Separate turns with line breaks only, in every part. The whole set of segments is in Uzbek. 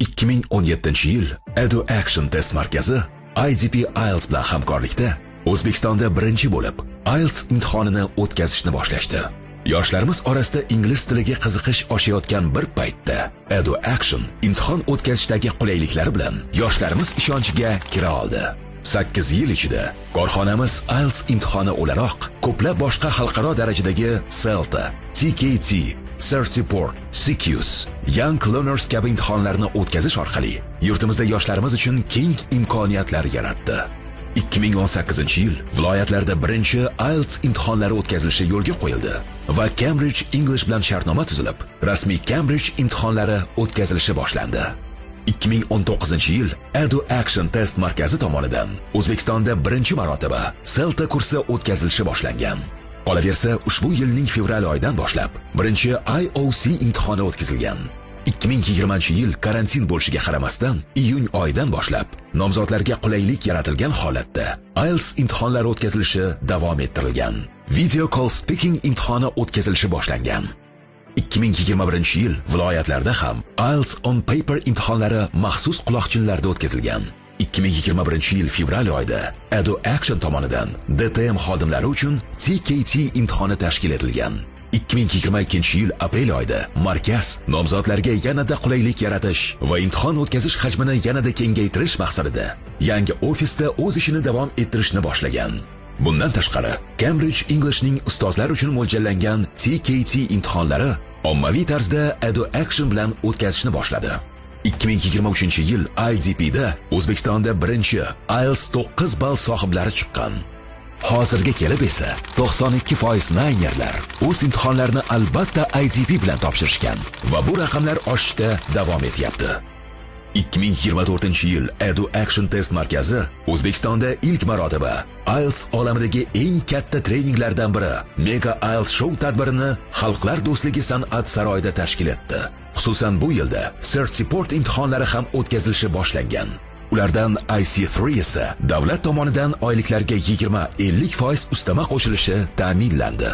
2017-yil Edu Action test markazi IDP IELTS bilan hamkorlikda O'zbekistonda birinchi bo'lib IELTS imtihonini o'tkazishni boshlashdi. Yoshlarimiz orasida ingliz tiliga qiziqish oshayotgan bir paytda Edu Action imtihon o'tkazishdagi qulayliklari bilan yoshlarimiz ishonchiga kira oldi. 8 yil ichida korxonamiz IELTS imtihoni o'laroq ko'plab boshqa xalqaro darajadagi CELTA, TKT, Certiport, CQS, Young Learners kabi imtihonlarni o'tkazish orqali yurtimizda yoshlarimiz uchun keng imkoniyatlar yaratdi. 2018-yil viloyatlarda birinchi IELTS imtihonlari o'tkazilishi yo'lga qo'yildi va Cambridge English bilan shartnoma tuzilib, rasmiy Cambridge imtihonlari o'tkazilishi boshlandi. 2019-yil Edu Action test markazi tomonidan O'zbekistonda birinchi marotaba CELTA kursi o'tkazilishi boshlangan. Qolaversa, ushbu yilning fevral oyidan boshlab birinchi IOC imtihoni o'tkazilgan. 2020-yil karantin bo'lishiga qaramasdan, iyun oyidan boshlab nomzodlarga qulaylik yaratilgan holatda IELTS imtihonlari o'tkazilishi davom ettirilgan. Video call speaking imtihoni o'tkazilishi boshlangan. 2021-yil viloyatlarda ham IELTS on paper imtihonlari maxsus quloqchinlarda o'tkazilgan. 2021-yil fevral oyida Edu Action tomonidan DTM xodimlari uchun TKT imtihoni tashkil etilgan. 2022-yil aprel oyida markaz nomzodlarga yanada qulaylik yaratish va imtihon o'tkazish hajmini yanada kengaytirish maqsadida yangi ofisda o'z ishini davom ettirishni boshlagan. Bundan tashqari, Cambridge Englishning ustozlar uchun mo'ljallangan TKT imtihonlari ommaviy tarzda Edu Action bilan o'tkazishni boshladi. 2023-yil IDPda O'zbekistonda birinchi IELTS 9 ball sohiblari chiqqan. Hozirga kelib esa 92% ninerlar o'z imtihonlarini albatta IDP bilan topshirishgan va bu raqamlar oshishda davom etyapti. 2024-yil Edu Action Test markazi O'zbekistonda ilk marotaba IELTS olamidagi eng katta treninglardan biri Mega IELTS Show tadbirini Xalqlar do'stligi san'at saroyida tashkil etdi. Xususan, bu yilda Certiport imtihonlari ham o'tkazilishi boshlangan. Ulardan IC3 esa davlat tomonidan oyliklarga 20-50% ustama qo'shilishi ta'minlandi.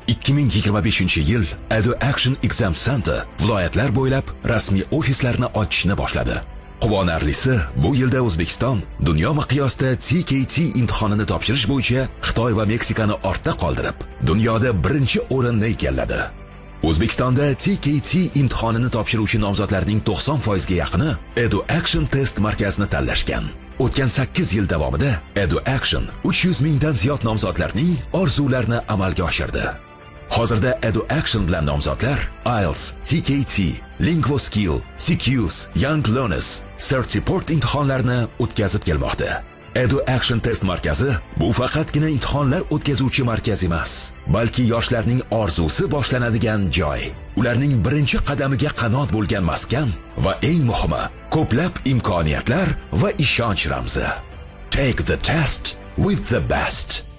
2025-yil Edu Action Exam Center viloyatlar bo'ylab rasmiy ofislarni ochishni boshladi. Quvonarlisi, bu yilda O'zbekiston dunyo miqyosida TKT imtihonini topshirish bo'yicha Xitoy va Meksikani ortda qoldirib, dunyoda birinchi o'rinni egalladi. O'zbekistonda TKT imtihonini topshiruvchi nomzodlarning 90% ga yaqini Edu Action Test markazini tanlashgan. O'tgan 8 yil davomida Edu Action 300 mingdan ziyod nomzodlarning orzularini amalga oshirdi. Hozirda Edu Action bilan nomzodlar IELTS, TKT, Linguaskill, CQS, Young Learners, Certiport imtihonlarini o'tkazib kelmoqda. Edu Action Test markazi bu faqatgina imtihonlar o'tkazuvchi markaz emas, balki yoshlarning orzusi boshlanadigan joy. Ularning birinchi qadamiga qanot bo'lgan maskan va eng muhimi, ko'plab imkoniyatlar va ishonch ramzi. Take the test with the best.